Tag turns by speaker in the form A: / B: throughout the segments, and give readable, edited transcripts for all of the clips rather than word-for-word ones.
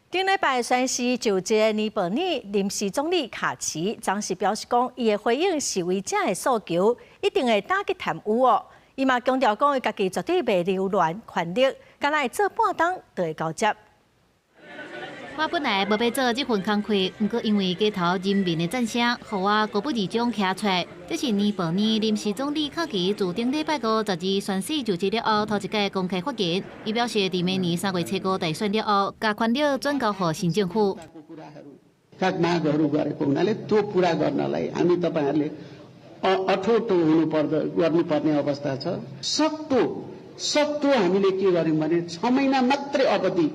A: 頂禮拜宣誓就職尼泊爾臨時總理卡奇，昨時表示講，伊會回應示威者的訴求，一定會打擊貪污哦。伊嘛強調講，伊家己絕對袂留戀權力，干焦會做半冬就會交接。
B: 我本來無欲做這份工課，毋過因為街頭人民的讚聲，予我高不二種徛出來。這是尼泊爾臨時總理卡奇自頂禮拜五12宣誓就職了後，頭一擺公開發言。伊表示，佇明年3月初5大選了後，共權力轉交予新政府。
C: मागहरू गरेको हुनाले त्यो पुरा गर्नलाई हामी तपाईँहरूले अठोट हुनु पर्द गर्नुपर्ने अवस्था छ। सक्दो सक्दो हामीले के गर्यौँ भने 6 महिना मात्रै अवधि,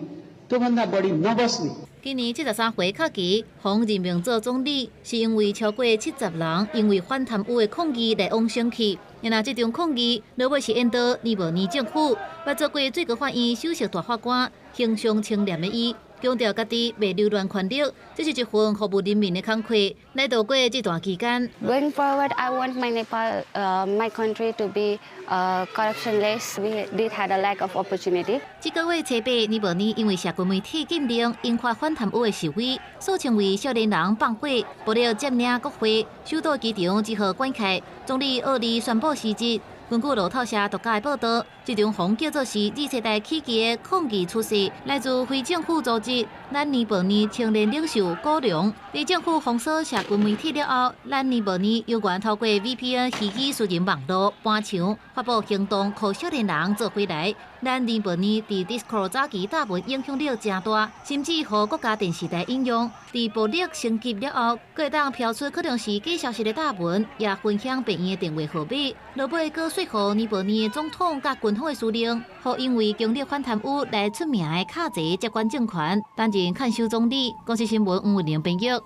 C: त्योभन्दा बढी नबस्ने।
B: 今年73歲卡奇予任命做總理，是因為超過70人因為反貪污的抗議來往選去。然而這場抗議，落尾是引導尼泊爾政府，捌做過最高法院首席大法官、形象清廉的伊，強調家己袂留戀權力，這是一份服務人民的工課。來度過這段期間。
D: Going forward, I want my Nepal, my country to be corruptionless. We did had a lack of opportunity.
B: 這個月初八，尼泊爾因為社群媒體禁令引發反貪污的示威，俗稱為少年人放火，暴力佔領國會，首都機場只好關開。總理奧利宣布辭職。根據路透社獨家的報道，這場予叫做是 Z 世代起義的抗議出現，來自非政府組織咱尼泊爾青年領袖古龍。佇政府封鎖社群媒體了後，咱尼泊爾猶原透過 VPN 虛擬私人網路搬牆，發布行動，予少年人做伙來。咱尼泊爾佇 Discord 早期貼文影響力誠大，甚至予國家電視台引用。佇暴力升級了後，閣會當飄出可能是假消息的貼文，也分享病院的電話號碼。落尾閣說服尼泊爾的總統佮軍方的司令，予因為強力反貪污來出名的卡齊接管政權，擔任看守總理。公視新聞黃文玲編譯。